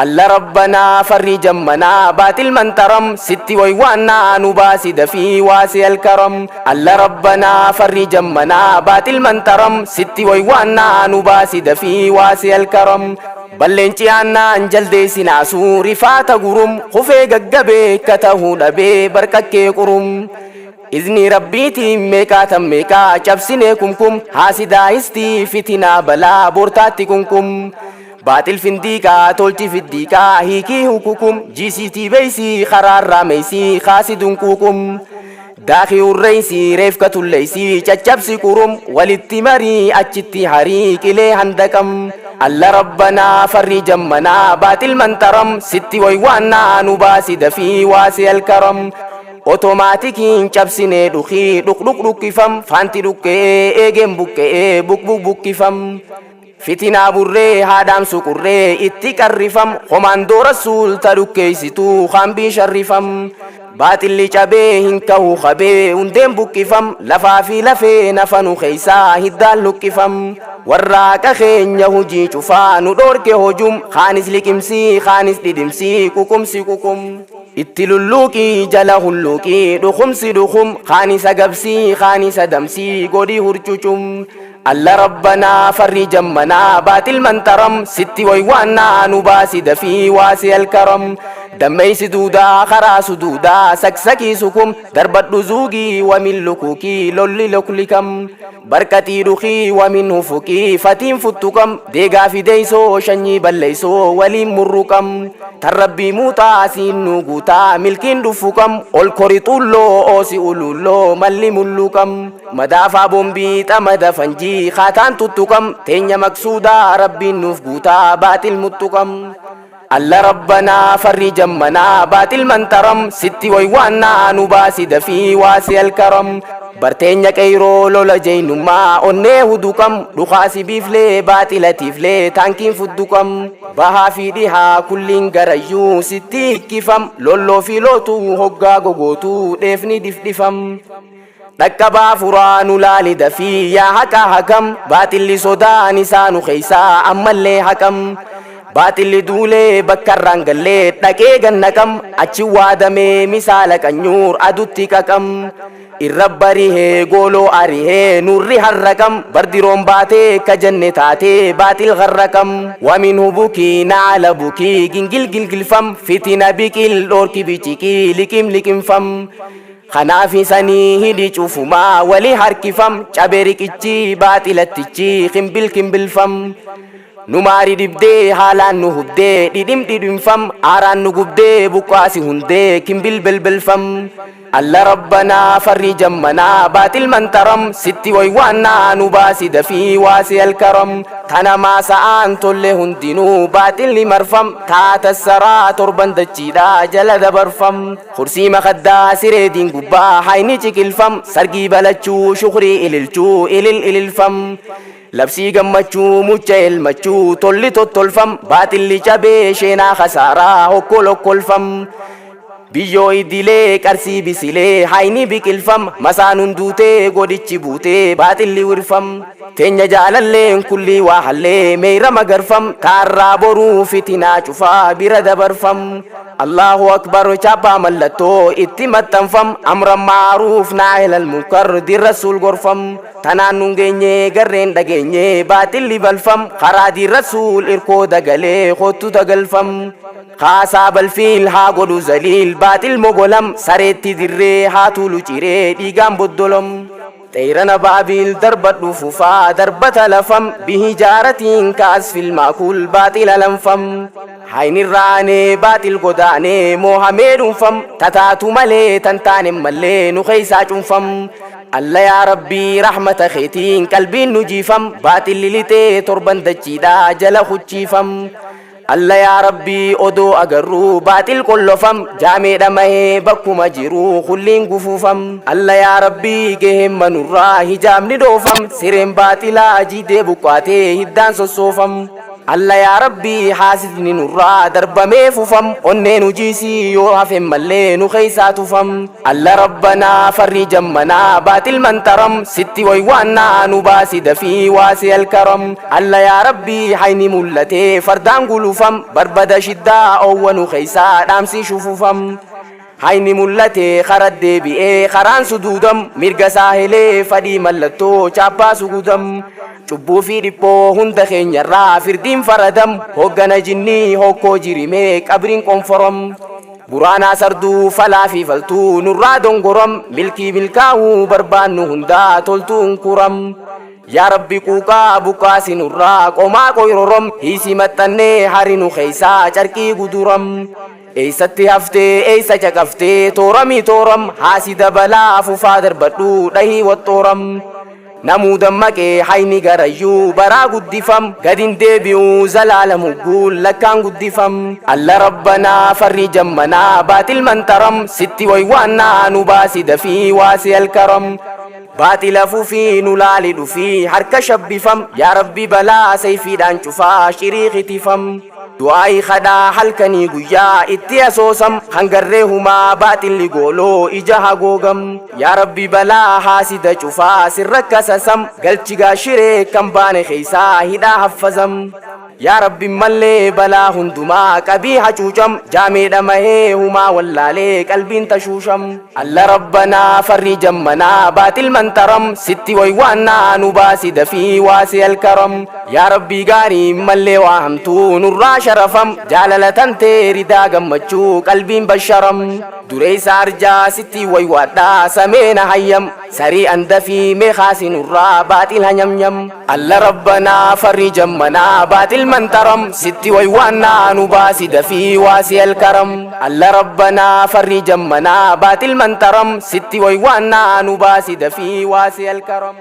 Alla rabbanaa farri jammanaa baatil mantaram sitti waywaannaa nu baasi dafii waasi alkaram. Alla rabbanaa farri jammanaa baatil mantaram sitti waywaannaa nu baasi dafii waasi alkaram. Balleenci aannaan jaldeessi naasuu rifaata gurum kufee gaggabee ka tahuu dhabee barqaqqee qurum. Izni rabbiitiin meeqaa tan meeqaa cabsinee kumkum haasidaa fitinaa balaa bortaatti kunkum. Baaxil findiiqaa tolchi fiddiiqaa hiikii hukukum jiisiitii beeysii karaarraa meeysii kaasi dunquuqum. Daakii hurreeysii reefka tulleeysii caccabsi qurum walitti marii achitti harii qilee handaqam. Alla rabbanaa farri jammanaa baaxil mantaram sitti waywaannaa nu baasi dafii waasi alkaram. Otomaatikiin cabsinee dhukii dhuqdhuq dhukkifam faanti dhukkee eegeen buqqee buqbuq buqqifam. Fitinaa burree haadhaan suqurree itti qarrifam komaandoo rasuul ta dhukkeessituu kaambii sharrifam. Baaxilli cabee hin kahu qabee hundeen buqqifam lafaa fi lafee nafanu keeysaa hiddaan luqqifam. Warraaqa keenya hujii cufaa nu dhoorke hojum kaanis liqimsii kaanis dhidhimsii ququmsi ququm. Itti lulluuqii jala hulluuqii dhukumsi dhukum kaanis agabsii kaanis adamsii godhii hurcucum. Alla rabbanaa farri jammanaa baaxil mantaram sitti waywaannaa nu baasi dafii waasi alkaram. Dammeeysi duudaa karaa suduudaa saksakii sukum darbadhu zuugii wamin lukuukii lolli loklikam. Barqaxii dhukii wamin hufuqii fatiin futtukam deegaa fideeysoo shanyii balleeysoo waliin murruqam. Tan rabbii muuxaa siin nu guutaa milkiin dhufuqam ol kori xulloo oosi ululloo malli mulluqam. Madaafaa bombii xamada fanjii kaataan tuttuqam teenya maqsuudaa rabbiin nuuf guutaa baaxil muttuqam. Alla rabbanaa farri jammanaa baaxil mantaram sitti waywaannaa nu baasi dafii waasi alkaram. Barteenya qeyroo lola jeenyummaa onnee huduqam dhukaasi biiflee baaxilatiiflee taankiin fudduqam. Bahaa fi dhihaa kulliin garayyuu sitti hikkifam lolloo fi lootuu hoggaa gogootuu dheefni difdhifam. Dhaqqabaa furaa nu laali dafii yaa haqa hakam baaxilli sodaan isaa nu keeysaa ammallee haqam. Baaxilli duulee bakka irraan gallee dhaqee gannaqam achi waadamee misaala qanyuur adutti qaqam. Irra barihee gooloo arihee nurri harraqam bardiroon baatee ka jenne taatee baaxil garraqam. Wamin hubukii naala bukii gingil gilgilfam fitina biqil dhoorki biciqii liqim liqimfam. Kanaaf isanii hidhi cufumaa wali harkifam cabe riqichi baaxilattichi kimbil kimbilfam. Nu maari dhibdee haalaan nu hubdee dhidhim dhidhimfam aaraan nu gubdee buqqaasi hundee kimbil belbelfam. Alla rabbanaa farri jammanaa baaxil mantaram sitti waywaannaa nu baasi dafii waasi alkaram. Tana maasa'aan tolle hundinuu baaxilli marfam taata saraa torban dachiidhaa jala dabarfam. Kursii makaddaa sireetiin gubbaa hayni ciqilfam sargii balachuu shukrii ililchuu ilil ililfam. Labsii gammachuu mucha elmachuu tolli tottolfam baaxilli cabee sheenaa kasaaraa hokkol hokkolfam. Biyyoo idilee qarsii bisilee hayni biqilfam masaan hunduutee godichi buutee baaxilli wirfam. Teenya jaalalleen kullii waa hallee meeyra magarfam taarraa boruu fitinaa cufaa bira dabarfam. Allahu akbar chaappaa mallattoo itti maxxanfam amran maaruuf naahilal munkar dirrasuul gorfam. Tanaan nun geenye garreen dhageenye baaxilli balfam karaa dirrasuul irkoo dagalee kottu tagalfam. Kaasaa balfiil haa godhu zaliil baaxil mogolam sareetti dirree haa tuulu ciree dhiigaan boddolam. Xeyrana baabiil darbadhu fufaa darbata lafam bihijaaratiin kaas filmaakul baaxila lanfam. Haynirraanee baaxil godaanee moohamee dhuunfam tataatu malee tan taane mallee nu keeysaa cunfam. Alla yaa rabbii rahmata keetiin qalbiin nu jiifam baaxilli lixee torban dachiidhaa jala huchiifam. Alla yaa rabbii odoo agarruu baaxil qollofam jaamee dhamahee bakkuma jiruu kulliin gufuufam. Alla yaa rabbii gaheen manurraa hijaabni dhoofam sireen baaxilaa jiidee buqqaatee hiddaan sossoofam. Alla yaa Rabbii, haasidni nurraa darbamee fufam, onnee nu jiisii yoo hafen mallee nu keeysaa tufam. Alla Rabbanaa, farri jammanaa baaxil mantaram, sitti waywaannaa nu baasi dafii waasi alkaram. Alla yaa Rabbii, hayni mul'atee fardaan gulufam, barbada shiddaa oowwa nu keeysaa dhaamsi shufufam. Hayni mul'atee kara deebi'ee karaan suduudam, mirga saahilee fadhii mallattoo chaappaa sugudam. Cubbuu fi dhiphoo hunda keenyarraa firdiin faradam, hoggana jinnii hokkoo jirimee qabriin qonforom. Buraanaa sarduu falaa fi faltuu nurraa dongorom, milkii milkaa'uu barbaannu hundaa toltuun kuram. Yaa Rabbi, quuqaa buqqaasi nurraa qomaa qoyrorom, hiisii maxxannee harinu keeysaa carqii guduram. Eessatti haftee, eessa caqaftee tooramii tooram, haasi dabalaa fufaa darbadhu dhahii waxxooram. Namuu dammaqee hayni garayyuu baraa guddifam, gadin deebi'uu zalaala mugguun lakkaan guddifam. Alla Rabbanaa, farri jammanaa baaxil mantaram, sitti waywaannaa nu baasi dafii waasi alkaram. Baaxila fufii nu laali dhufii harka shabbifam, yaa Rabbi balaa sayfiidhaan cufaa shirii kitifam. Du'aayi kadhaa halkanii guyyaa itti asoosam, hangarree humaa baaxilli gooloo ija hagoogam. Yaa Rabbi, balaa haasida cufaa sirra kasasam, galchi gaashiree kan baane keeysaa hidhaa haffazam. Yaa Rabbi, mallee balaa hundumaa qabii hacuucam, jaameedha mahee humaa wallaalee qalbiin tashuusham. Alla Rabbanaa, farri jammanaa baaxil mantaram, sitti waywaannaa nu baasi dafii waasi alkaram. Yaa Rabbi, gaarii mallee waa hamtuu nurraa sharafam, jaalala tantee ridaa gammachuu qalbiin basharam. Dureessa arjaa sitti waywaadhaa sameena hayyam, sarii andafii meeqaasi nurraa baaxil hanyamnyam. Alla Rabbanaa, farri jammanaa baaxil mantaram, sitti waywaannaa nu baasi dafii waasi alkaram. Alla Rabbanaa, farri jammanaa baaxil mantaram, sitti waywaannaa nu baasi dafii waasi alkaram.